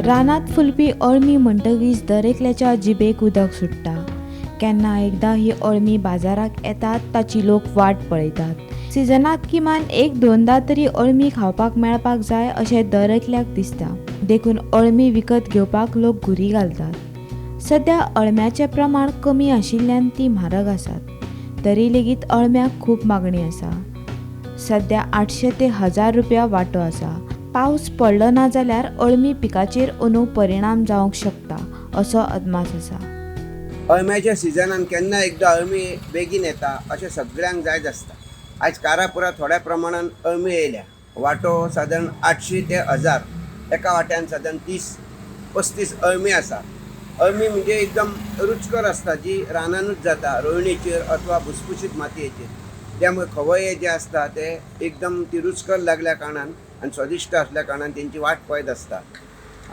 रानांत फुलपी अळमी म्हणटकीच दरेकल्याच्या जिबेक उदक सुट्टा. केन्ना एकदां ही अळमी बाजाराक येतात ताची लोक वाट पळयतात. सिजनांत किमान एक दोनदां तरी अळमी खावपाक मेळपाक जाय अशें दर एकल्याक दिसता. देखून अळमी विकत घेवपाक लोक घुरी घालतात. सद्या अळम्याचें प्रमाण कमी आशिल्ल्यान ती म्हारग आसात. तरी लेगीत अळम्याक खूब मागणी आसा. सद्या 800 ते 1000 रुपया वांटो आसा. पावस पडलो ना जाल्यार अळमी पिकाचेर अंदू परिणाम जावंक शकता असो अदमास आसा. अळम्याच्या सिजनान केन्ना एकदां अळमी बेगीन येता अशें सगळ्यांक जायच आसता. आयज कारापुरा थोड्या प्रमाणान अळमी येयल्या. वांटो सादारण 800 ते 1000, एका वाट्यान सादारण 30-35 अळमी आसा. अळमी म्हणजे एकदम रुचकर आसता, जी रानानूच जाता, रोयणीचेर अथवा भुसभुशीत मातयेचेर. त्यामुळे खवय्ये जे आसता ते एकदम ती रुचकर लागल्या कारणान आनी स्वादिश्ट आसल्या कारणान तेंची वाट पळयत आसता.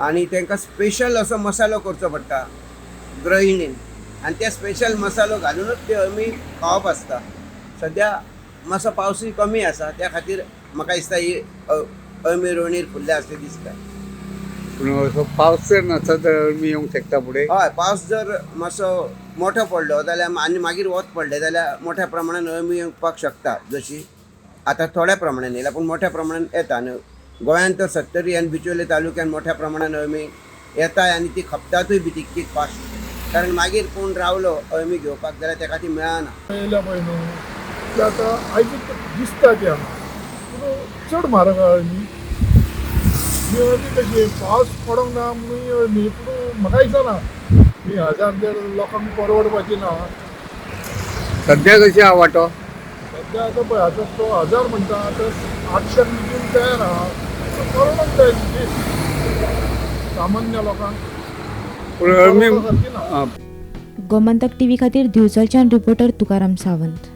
आनी तांकां स्पेशल असो मसालो करचो पडटा गृहिणीन, आनी ते स्पेशल मसालो घालुनूच ते अळमी खावप आसता. सद्या मातसो पावसूय कमी आसा, त्या खातीर म्हाका दिसता ही अळमी रोयणीर फुल्ल्या अशें दिसता. पूण असो पावस जर नासत जाल्यार अळमी येवंक शकता फुडें. हय, पावस जर मातसो मोठो पडलो जाल्यार आनी मागीर वत पडलें जाल्यार मोठ्या प्रमाणान अळमी येवपाक शकता. जशी आतां थोड्या प्रमाणान येयला पूण मोठ्या प्रमाणान येता. आनी गोंयांत तर सत्तरी आनी बिचोले तालुक्यान मोठ्या प्रमाणान अळमी येता आनी ती खपतातूय बी तितकीच फास्ट, कारण मागीर कोण रावलो अळमी घेवपाक जाल्यार तेका ती मेळना. येयल्या पळय न्हू ती आतां आयज दिसता ती हांगा, पूण चड म्हारग अळमी. ही अळमी कशी पावस पडोंक ना म्हणून ही अळमी, पूण म्हाका दिसना ही 1000-1.5 लोकांक परवडपाची ना. सद्या कशी आहा वांटो? सद्या आतां पळय आतां तो 1000 म्हणटा, आतां 800 दिवंक तयार आहा, परवडोंक जाय ती सामान्य लोकांक. पूण अळमी परवडपा सारकी ना. गोमंतक टीव्ही खातीर दिवचलच्यान रिपोर्टर तुकाराम सावंत.